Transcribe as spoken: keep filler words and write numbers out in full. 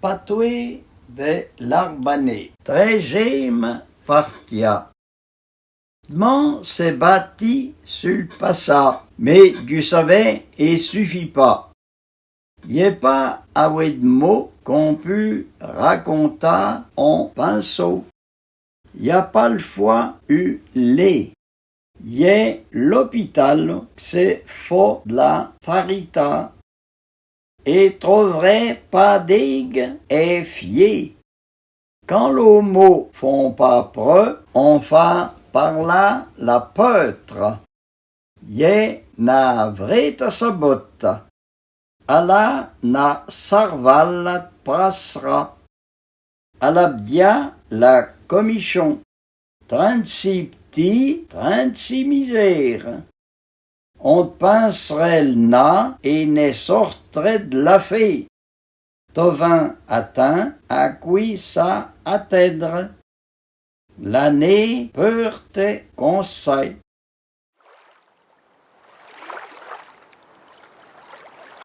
Patwé dè l'Arbané. Trèzyéma partia. D'man sè bâti su l'passâ, mé du savin é sufi pâ. Y è pâ awé d'mô k'on pu rakontâ on pinso. Y a pâ l'fwa u lé. Y è l'opitâlo k'sè fô d'la tharitâ. É trovrè pâ d'éga è fyé. Kan lo mô fon pâ preu, on fâ parlâ la peutra. Y è na vréta sabota. Alâ na sarvala d'prasra. Alâ bdyà la komichon. Trintsî pti, trintsî mizére. On t'pinsrè l'nâ é n'è sortrè d'lafé. To vin a tin a kwi sâ atèdre. L'ané peurte konsèy.